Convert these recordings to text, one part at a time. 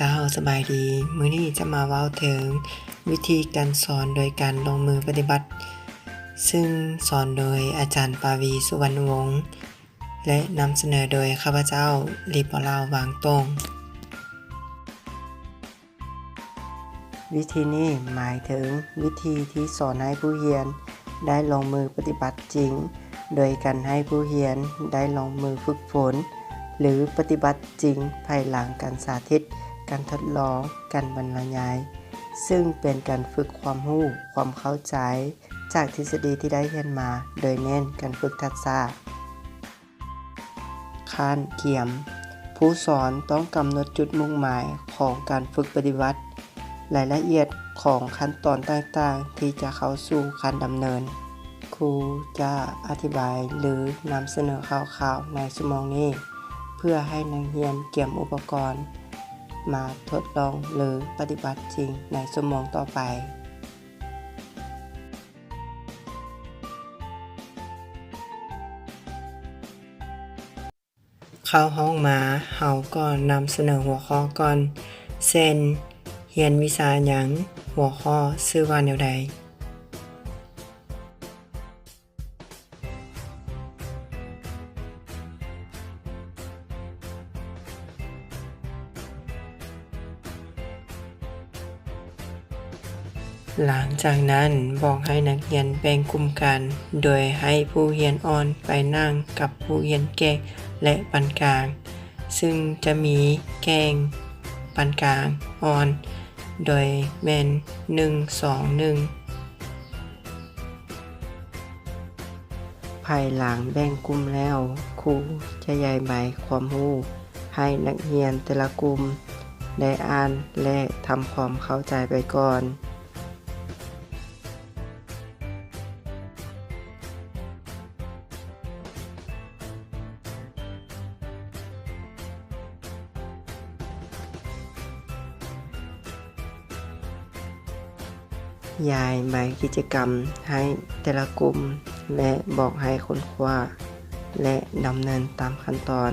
ເຈົ້າ ສະບາຍດີ. ມື້ນີ້ຈະມາເວົ້າເຖິງວິທີການສອນໂດຍການລົງມືປະຕິບັດ, ຊຶ່ງສອນໂດຍອາຈານປາວີ ສຸວັນວົງ ແລະ ນຳສະເໜີໂດຍຂ້າພະເຈົ້າ ລີປອລາວ ຫວ່າງຕົງ. ວິທີນີ້ໝາຍເຖິງວິທີທີ່ສອນໃຫ້ຜູ້ຮຽນໄດ້ລົງມືປະຕິບັດຈິງ, ໂດຍການໃຫ້ຜູ້ຮຽນໄດ້ລົງມືຝຶກຝົນ ຫຼື ປະຕິບັດຈິງພາຍຫຼັງການສາທິດການທົດລອງການບັນລະຍາຍ, ຊຶ່ງເປັນການຝຶກຄວາມຮູ້, ຄວາມເຂົ້າໃຈຈາກທິດສະດີທີ່ໄດ້ຮຽນມາ, ໂດຍເນັ້ນການຝຶກທັກສະ. ຂັ້ນກຽມ, ຜູ້ສອນຕ້ອງກຳນົດຈຸດມຸ່ງໝາຍຂອງການຝຶກປະຕິບັດ, ລາຍລະອຽດຂອງຂັ້ນຕອນຕ່າງໆທີ່ຈະເຂົ້າສູ່ຂັ້ນດຳເນີນ. ຄູຈະອະທິບາຍ ຫຼື ນຳສະເໜີຂ່າວໆໃນຊົ່ວໂມງນີ້ ເພື່ອໃຫ້ນັກຮຽນກຽມອຸປະກອນມາທົດລອງ ຫຼື ປະຕິບັດຈິງໃນຊົ່ວໂມງຕໍ່ໄປ. ເຂົ້າຫ້ອງມາ, ເຮົາກໍນຳສະເໜີຫົວຂໍ້ກ່ອນ, ເຊັ່ນ ຮຽນວິຊາຫຍັງ, ຫົວຂໍ້ຊື່ວ່າແນວໃດ. ຫຼັງຈາກນັ້ນ, ບອກໃຫ້ນັກຮຽນແບ່ງກຸ່ມກັນ, ໂດຍໃຫ້ຜູ້ຮຽນອ່ອນໄປນັ່ງກັບຜູ້ຮຽນແກ່ງ ແລະ ປານກາງ, ຊຶ່ງຈະມີແກ່ງ, ປານກາງ, ອ່ອນ, ໂດຍແມ່ນ ໜຶ່ງ ສອງ ໜຶ່ງ. ພາຍຫຼັງແບ່ງກຸ່ມແລ້ວ, ຄູຈະຢາຍໃບຄວາມຮູ້ໃຫ້ນັກຮຽນແຕ່ລະກຸ່ມໄດ້ອ່ານ ແລະ ທຳຄວາມເຂົ້າໃຈໄປກ່ອນ. ຢາຍໃບກິດຈະກຳໃຫ້ແຕ່ລະກຸ່ມ ແລະ ບອກໃຫ້ຄົ້ນຄວ້າ ແລະ ດຳເນີນຕາມຂັ້ນຕອນ.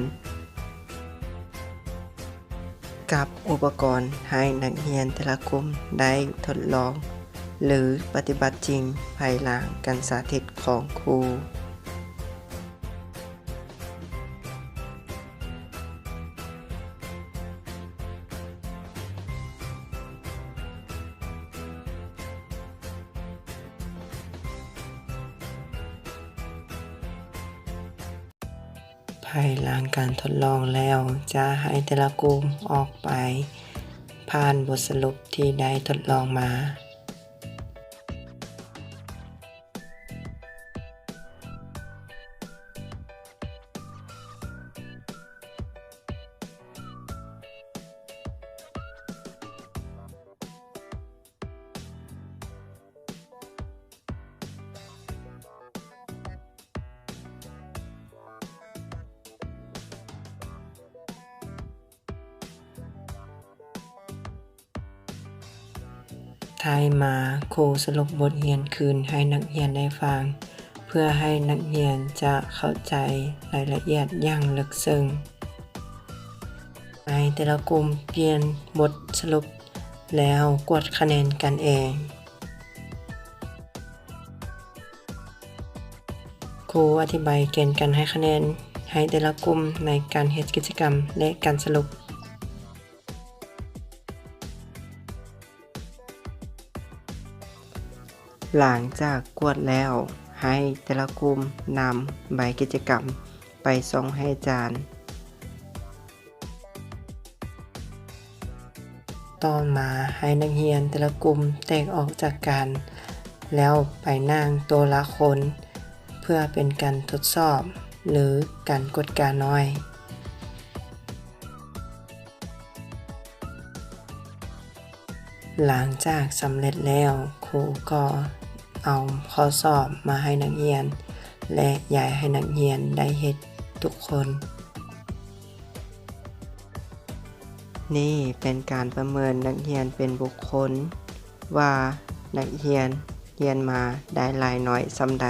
ກັບອຸປະກອນໃຫ້ນັກຮຽນແຕ່ລະກຸ່ມໄດ້ທົດລອງ ຫຼື ປະຕິບັດຈິງພາຍຫຼັງການສາທິດຂອງຄູ. ພາຍຫຼັງການທົດລອງແລ້ວ, ຈະໃຫ້ແຕ່ລະກຸ່ມອອກໄປຜ່ານບົດສະຫຼຸບທີ່ໄດ້ທົດລອງມາ. ທ້າຍມາ, ຄູສະຫຼຸບບົດຮຽນຄືນໃຫ້ນັກຮຽນໄດ້ຟັງ, ເພື່ອໃຫ້ນັກຮຽນຈະເຂົ້າໃຈລາຍລະອຽດຢ່າງເລິກເຊິ່ງ. ໃຫ້ແຕ່ລະກຸ່ມປ່ຽນບົດສະຫຼຸບ ແລ້ວກວດຄະແນນກັນເອງ. ຄູອະທິບາຍເກນການໃຫ້ຄະແນນໃຫ້ແຕ່ລະກຸ່ມໃນການເຮັດກິດຈະກຳ ແລະ ການສະຫຼຸບ. ຫຼັງຈາກກວດແລ້ວ, ໃຫ້ແຕ່ລະກຸ່ມນຳໃບກິດຈະກຳໄປສົ່ງໃຫ້ອາຈານ. ຕໍ່ມາໃຫ້ນັກຮຽນແຕ່ລະກຸ່ມແຕກອອກຈາກກັນ ແລ້ວໄປນັ່ງໂຕະລະຄົນ ເພື່ອເປັນການທົດສອບ ຫຼື ການກວດການ້ອຍ. ຫຼັງຈາກສຳເລັດແລ້ວ, ຄູກໍເອົາຂໍ້ສອບມາໃຫ້ນັກຮຽນ ແລະ ຢາຍໃຫ້ນັກຮຽນໄດ້ເຮັດທຸກຄົນ. ນີ້ເປັນການປະເມີນນັກຮຽນເປັນບຸກຄົນ ວ່ານັກຮຽນຮຽນມາໄດ້ຫຼາຍໜ້ອຍສ່ຳໃດ.